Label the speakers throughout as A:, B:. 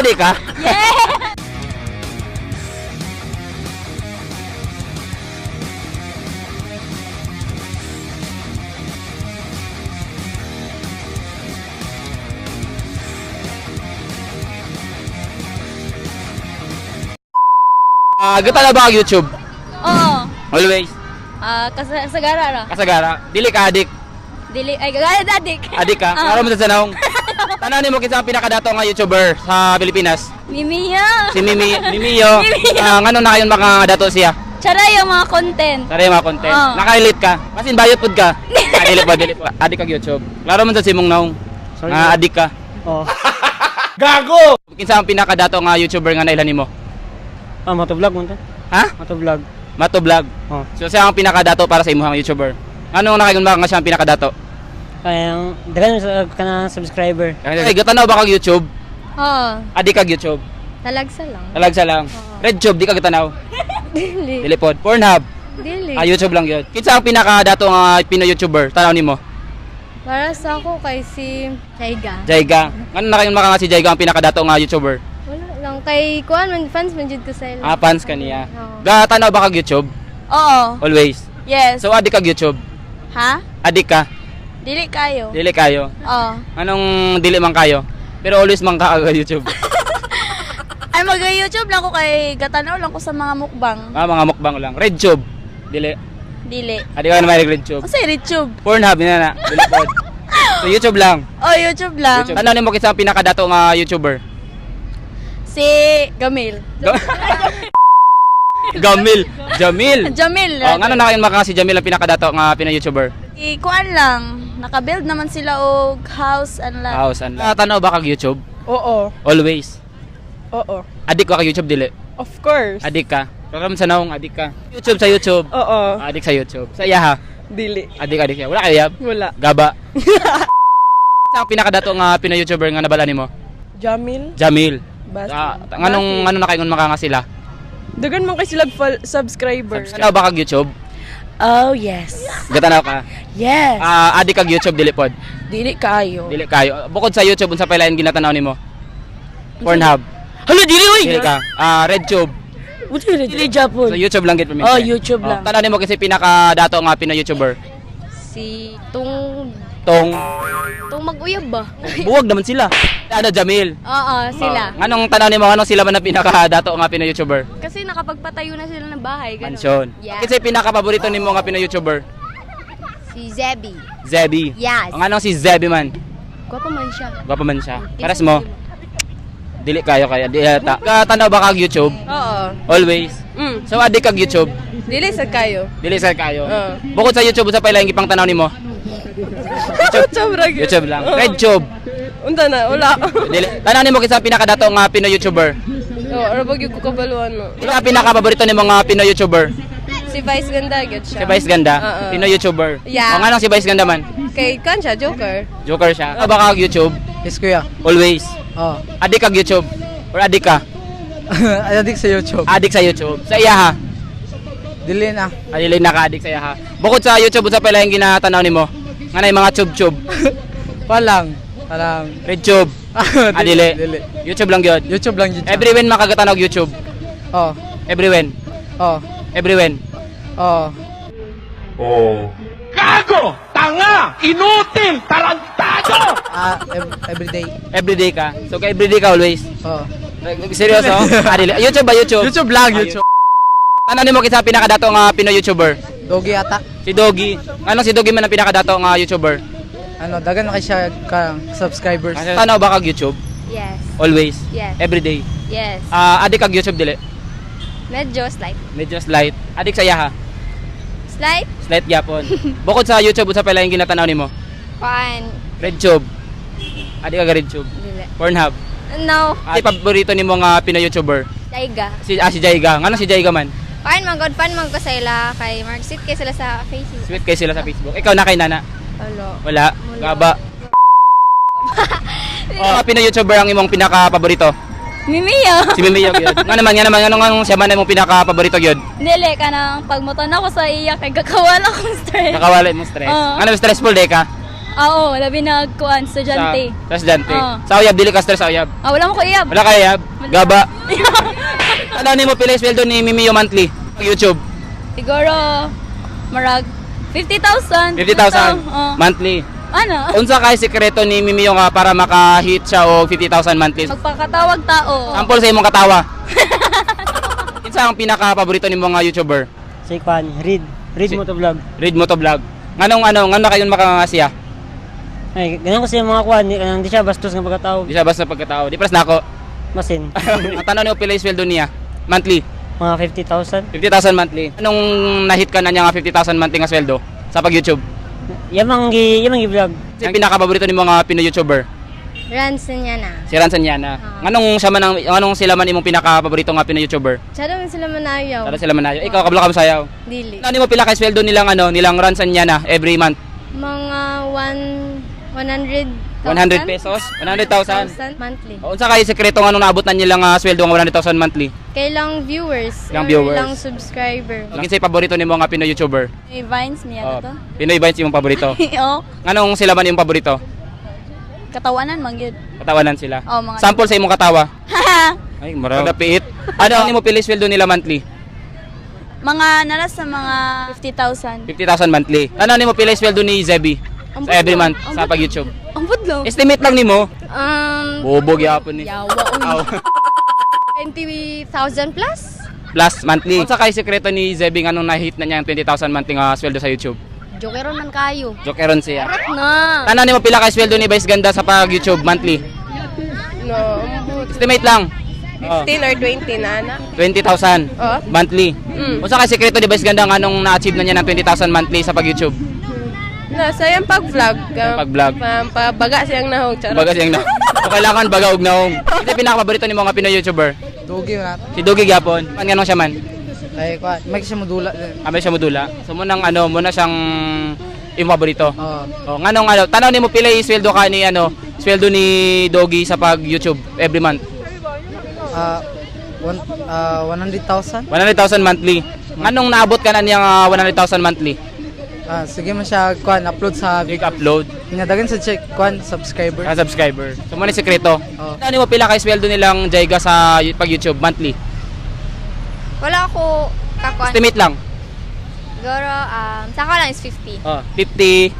A: Ready ka?
B: Yeah!
A: Ah, gata na ba ang YouTube?
B: Oo.
A: Always.
B: Ah, kasagara ra.
A: Kasagara. Dili ka adik.
B: Dili ay gagara adik.
A: Adik ka.
B: Ah.
A: Klaro mo sa sanong. Tanan nimo kinsa ang pinakadato nga YouTuber sa Pilipinas?
B: Mimiya.
A: Si Mimi Mimiyo.
B: Mimiyo.
A: Ah, nganong nakayon makadato siya?
B: Chara yung mga content.
A: Sari mga content.
B: Oo.
A: Nakarelate ka. Masin bayot pud ka. Ah, dili pa, dili pa. Adik kag YouTube. Klaro man sa simong naong.
C: Sorry.
A: Nga adik ka.
C: Oh.
A: Gago! Kinsa ang pinakadato nga YouTuber nga nailhan nimo?
C: Ah, motovlog mo to?
A: Ha?
C: Motovlog.
A: Mato Vlog.
C: Oh.
A: So siya ang pinakadato para sa imuhang YouTuber. Anong nakaingon ba nga siya ang pinakadato?
C: Ay, ang daghan sa kana subscriber.
A: Ay, gatanaw ba kag YouTube?
D: Oo.
A: Adik kag YouTube.
D: Talagsa lang.
A: Talagsa lang. RedTube di ka gatanaw.
D: Dili.
A: Dili pod. Pornhub.
D: Dili.
A: Ah, YouTube lang yun. Kinsa ang pinakadato nga Pinoy YouTuber? Tanaw nimo.
D: Para sa ako kay si Jaiga.
A: Jaiga. Ngano nakaingon ba nga si Jaiga ang pinakadato nga YouTuber?
D: Wala lang. Kay Kuan, man, fans man jud ko sa ila.
A: Ah, fans ka niya.
D: Oo.
A: Gatanaw ba kag YouTube?
B: Oo.
A: Always.
B: Yes.
A: So adik kag YouTube.
B: Ha?
A: Adik ka.
B: Dili kayo.
A: Dili kayo.
B: Oo.
A: Anong dili man kayo? Pero always man ka aga YouTube.
B: Ay, mag-YouTube lang ko kay gatanaw lang ko sa mga mukbang.
A: Ah, mga mukbang lang. RedTube. Dili.
B: Dili.
A: Adi ka naman RedTube.
B: Unsay YouTube?
A: Pornhub na na. Dili pod. So YouTube lang.
B: Oh, YouTube lang.
A: YouTube. Ano nimo kinsa ang pinakadato nga YouTuber?
B: Si Gamil.
A: Gamil. Jamil.
B: Jamil.
A: Oh, ngano na kayo maka si Jamil ang pinakadato nga Pinoy YouTuber?
B: Ikuan lang, naka-build naman sila og house and lot.
A: House and lot. Tanaw ba kag YouTube?
E: Oo.
A: Always.
E: Oo.
A: Adik ka kag YouTube dili?
E: Of course.
A: Adik ka. Pero sa naong adik ka. YouTube sa YouTube.
E: Oo.
A: Adik sa YouTube. Sa iya ha.
E: Dili.
A: Adik adik siya. Wala kayo yab.
E: Wala.
A: Gaba. Sa ang pinakadato nga Pinoy YouTuber nga nabala nimo?
E: Jamil.
A: Jamil.
E: Basta.
A: Ah, nganong ngano nakaingon maka nga sila?
E: Dagan man kay sila subscriber.
A: Tanaw ba kag YouTube?
F: Oh, yes.
A: Gatanaw ka.
F: Yes.
A: Ah, adik kag YouTube dili pod.
F: Dili kayo.
A: Dili kayo. Bukod sa YouTube unsa pa lain ginatanaw nimo? Pornhub.
F: Hala, dili oy.
A: Dili ka. Ah, RedTube.
F: Dili, dili Japon.
A: So YouTube lang gid paminti.
F: Oh, YouTube lang.
A: Tanaw nimo kasi pinakadato nga Pinoy YouTuber.
D: Si Tung...
A: Tong
D: Tung mag-uyab ba?
A: buwag naman sila. Ano Jamil?
D: Oo, sila.
A: Oh, nganong tanaw nimo nganong sila man ang pinakadato nga Pinoy YouTuber?
D: Kasi nakapagpatayo na sila ng bahay. Ganun.
A: Mansion.
D: Yeah.
A: Kasi pinakapaborito nimo nga Pinoy YouTuber?
D: Si Zebby.
A: Zebby.
D: Yes.
A: Ang anong si Zebby man?
D: Gwapo man siya.
A: Gwapo man siya. Pares mo. Dili kayo kaya di yata. Katanaw ba kag YouTube?
E: Oo.
A: Always.
E: Mm.
A: So adik kag YouTube.
E: Dili sa kayo.
A: Dili sa kayo.
E: Oo.
A: Bukod sa YouTube sa pala yung ipang tanaw nimo?
E: YouTube ra gyud.
A: YouTube lang.
E: Oo.
A: RedTube.
E: Unta na wala.
A: Dili. Tanaw nimo kinsa pinakadato nga Pinoy YouTuber?
E: Oo, ara ba gyud ko kabaluan no.
A: Sino ang pinakapaborito nimo nga Pinoy YouTuber?
E: Si Vice ganda gyud siya.
A: Si Vice Ganda.
E: Oo.
A: Pinoy YouTuber.
E: Yeah.
A: O nganong si Vice Ganda man?
E: Kay kan siya Joker.
A: Joker siya. Ano ba kag YouTube?
G: Yes, kuya.
A: Always.
G: Oh.
A: Adik kag YouTube or adik ka?
G: Adik sa YouTube.
A: Adik sa YouTube. Sa iya ha.
G: Dili na.
A: Adili na ka adik sa iya ha. Bukod sa YouTube sa pala yung ginatanaw nimo? Nga na yung mga tube-tube.
G: Palang. Parang.
A: RedTube. Adili.
G: Dili.
A: YouTube lang yun.
G: YouTube lang yun.
A: Every when makagatanaw og YouTube.
G: Oh.
A: Every when.
G: Oh.
A: Every when.
G: Oh. Gago! Tanga! Inutil! Tarantado! Ah, every day.
A: Every day ka. So ka every day ka always.
G: Oh.
A: Seryoso? Adili. YouTube ba YouTube?
G: YouTube lang, YouTube.
A: Tanaw nimo kinsa pinakadato nga Pinoy YouTuber?
G: Doggy ata.
A: Si Doggy. Anong si Doggy man ang pinakadato nga YouTuber?
G: Ano, dagan na kay siya ka subscribers.
A: Tanaw ba kag YouTube?
D: Yes.
A: Always.
D: Yes.
A: Every day.
D: Yes.
A: Ah, adik kag YouTube dili.
D: Medyo slight.
A: Medyo slight. Adik sa iya ha.
D: Slight?
A: Slight gyapon. Bukod sa YouTube sa pala yung ginatanaw nimo?
D: Kuan.
A: RedTube. Adik kag RedTube.
D: Dili.
A: Pornhub.
D: No.
A: Ay paborito nimo nga Pinoy YouTuber?
D: Jaiga.
A: Si si Jaiga. Ngano si Jaiga man?
D: Kuan man god fan man ko sa ila kay Mark Sit kay sila sa Facebook.
A: Sweet kay sila sa Facebook. Ikaw na kay Nana.
D: Wala.
A: Wala.
D: Wala.
A: Gaba. Oh, Pinoy YouTuber ang imong pinaka-paborito.
B: Mimiya.
A: Si Mimiyo gyud. Nga naman, nga nung siya man imong pinaka-paborito gyud.
B: Dili ka nang pagmutan ako sa iya kay kakawala akong stress.
A: Nakawala imong stress.
B: Oo.
A: Nga naman stressful day ka.
B: Oo, labi na kuan, estudyante.
A: Sa estudyante.
B: Oo.
A: Sa uyab, dili ka stress sa uyab.
B: Ah, wala mo ko iyab.
A: Wala ka uyab? Gaba. Ano nimo pila sweldo ni Mimiyo monthly? YouTube.
B: Siguro, marag 50,000.
A: 50,000
B: Oo.
A: monthly.
B: Ano?
A: Unsa kay sikreto ni Mimiyo nga para maka-hit siya og 50,000 monthly?
B: Magpakatawag tao.
A: Sample sa imong katawa. Kinsa ang pinaka-paborito nimo nga YouTuber?
C: Si kwan, read. Read
A: Si-
C: mo to vlog.
A: Read Motovlog. Nganong ano, ngano kayon makanganga siya?
C: Ay, ganyan ko siya mga kwan, di, kanang di siya bastos nga pagkatao.
A: Di siya basta pagkatao. Di pras nako.
C: Masin.
A: Ang tanong niyo pila yung sweldo niya? Monthly.
C: Mga 50,000.
A: 50,000 monthly. Anong na-hit ka na niya nga 50,000 monthly nga sweldo sa pag-YouTube?
C: Yamang gi vlog.
A: Sino pinaka-paborito nimo nga Pinoy YouTuber?
D: Rans niya na.
A: Si Ransan Yana. Nganong siya man ang nganong sila man imong pinaka-paborito nga Pinoy YouTuber?
D: Tsada man sila manayaw.
A: Tara sila manayo. Ikaw kabla ka sayaw.
D: Dili.
A: Ano mo pila kay sweldo nilang ano, nilang Ransan Yana every month?
D: Mga 100,000?
A: 100 pesos? 100,000.
D: Monthly.
A: O, unsa kay sekreto nga nung naabot na nilang sweldo nga 100,000 monthly?
D: Kailang viewers.
A: Ilang
D: or
A: viewers.
D: Ilang subscriber.
A: O, kinsay paborito nimo nga Pinoy YouTuber?
B: May Vines niya
A: Oh,
B: to.
A: Pinoy Vines imong paborito.
B: Oo.
A: Nganong sila man imong paborito?
B: Katawanan man gyud.
A: Katawanan sila.
B: Oh, mga
A: Sample sa imong katawa. Ay, marami. Piit. Ano ang nimo pili sweldo nila monthly?
B: Mga nara sa mga 50,000.
A: 50,000 monthly. Ano nimo pili sweldo ni Zebi? Sa every month sa pag YouTube.
B: Ang budlo.
A: Estimate lang nimo. Bobo gyapon ni.
D: Yawa, uy.
A: Aw.
D: 20,000 plus?
A: Plus monthly. Unsa kay sekreto ni Zebi nganong na-hit na niya ang 20,000 monthly nga sweldo sa YouTube?
D: Jokeron man kayo.
A: Jokeron siya.
D: Na.
A: Ano nimo pila kay sweldo ni Vice Ganda sa pag YouTube monthly?
E: No, ambot.
A: Estimate lang. Oh,
E: 15 or 20 na ana.
A: 20,000
E: Oh.
A: monthly. Unsa kay sekreto ni Vice Ganda nganong na-achieve na niya ng 20,000 monthly sa pag YouTube?
E: Na sayang pag-vlog.
A: Pag-vlog.
E: Pabaga siyang nahog. Charot.
A: Baga siyang na. So kailangan baga og naong. Ito yung pinaka-paborito ni mga Pinoy YouTuber.
G: Dugi na.
A: Si Dugi gyapon. Pan ganun siya man.
G: Kay kwan, may siya modula.
A: Amay siya modula. So munang ano, muna siyang imong paborito.
G: Oh,
A: Oh, nganong ano, tanaw nimo pila yung sweldo ka ni ano, sweldo ni Doggy sa pag YouTube every month.
G: 100,000.
A: 100,000 monthly. Nganong naabot ka na niya nga 100,000 monthly?
G: Ah, sige man siya kwan upload sa
A: Big upload,
G: Pinadagan sa check kwan subscriber.
A: ka subscriber. So mo ni sekreto.
G: Oh.
A: Ano mo pila kay sweldo nilang Jaiga sa pag YouTube monthly?
D: Wala ako kakuan.
A: Estimate lang.
D: Siguro, sa ako lang is 50,000.
A: Oh, 50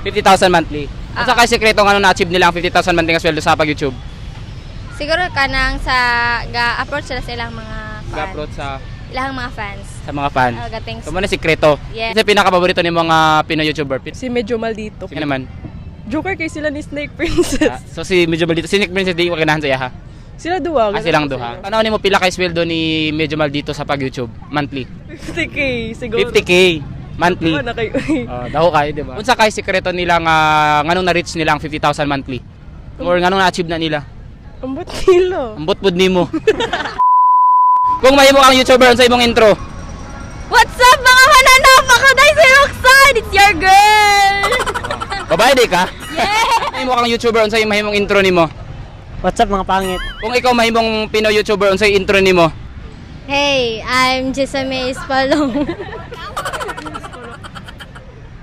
A: 50,000 monthly. Unsa kay sekreto nga na-achieve nila ang 50,000 monthly nga sweldo sa pag YouTube?
D: Siguro kanang sa ga-approach sila sa ilang mga kuan.
A: Ga-upload sa
D: Ilang mga fans.
A: sa mga fans.
D: Oh, ga-thanks.
A: So mo na sikreto.
D: Yeah.
A: Kasi pinaka-paborito ni mga Pinoy YouTuber.
E: Si medyo maldito.
A: Sige naman.
E: Joker kay sila ni Snake Princess.
A: Ah, so si Medyo Maldito, si Nick Princess di ko ganahan sa iya ha.
E: Sila duha.
A: Ah, silang duha. Tanaw nimo pila kay sweldo ni Medyo Maldito sa pag YouTube monthly?
E: 50K siguro.
A: 50K monthly.
E: Duha na kayo.
A: Oh, daho kayo, di ba? Unsa kay sikreto nila nga nganong na-reach nila ang 50,000 monthly? Or nganong na-achieve na nila?
E: Ambot nila.
A: Ambot pud nimo. Kung mahimo kang YouTuber unsa imong intro?
B: What's up mga mananap? Ako dahil si Roxanne! It's your girl!
A: Babae di ka? Yeah. Mahimo kang YouTuber unsa imong mahimong intro nimo?
C: What's up mga pangit?
A: Kung ikaw mahimong Pinoy YouTuber unsay intro nimo?
D: Hey, I'm Jessame Espalong.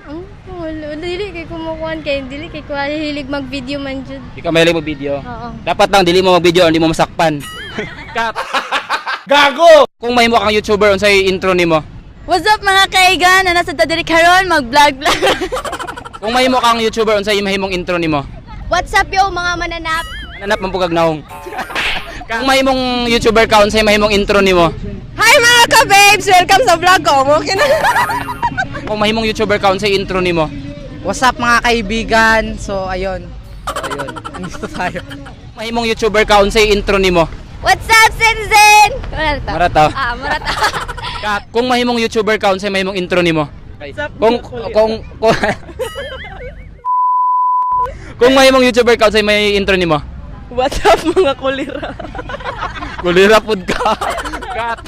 D: Ang wala, dili kay kumukuan kay dili kay kuan hilig mag-video man jud.
A: Di ka mahilig mag-video.
D: Oo.
A: Dapat lang dili mo mag-video, hindi mo masakpan. Cut. Gago! Kung mahimo kang YouTuber unsay intro nimo?
B: What's up mga kaigan na nasa Tadiri karon mag-vlog vlog.
A: Kung mahimo kang YouTuber unsay mahimong intro nimo?
D: What's up yo mga mananap?
A: Nanap man pugag naong. Kung mahimong YouTuber ka unsay mahimong intro nimo?
E: Hi mga ka-babes! Welcome sa vlog ko. Okay na.
A: Kung mahimong YouTuber ka unsay intro nimo?
G: What's up mga kaibigan? So ayun. Ayun, andito tayo.
A: Mahimong YouTuber ka unsay intro nimo?
D: What's up citizen? Wala ta.
A: Mara ta.
D: Ah, mura ta.
A: Cut. Kung mahimong YouTuber ka unsay mahimong intro nimo?
E: What's up,
A: Kung mahimong YouTuber ka unsay may intro nimo?
E: What's up mga kulira?
A: Kulira pud ka. Cut.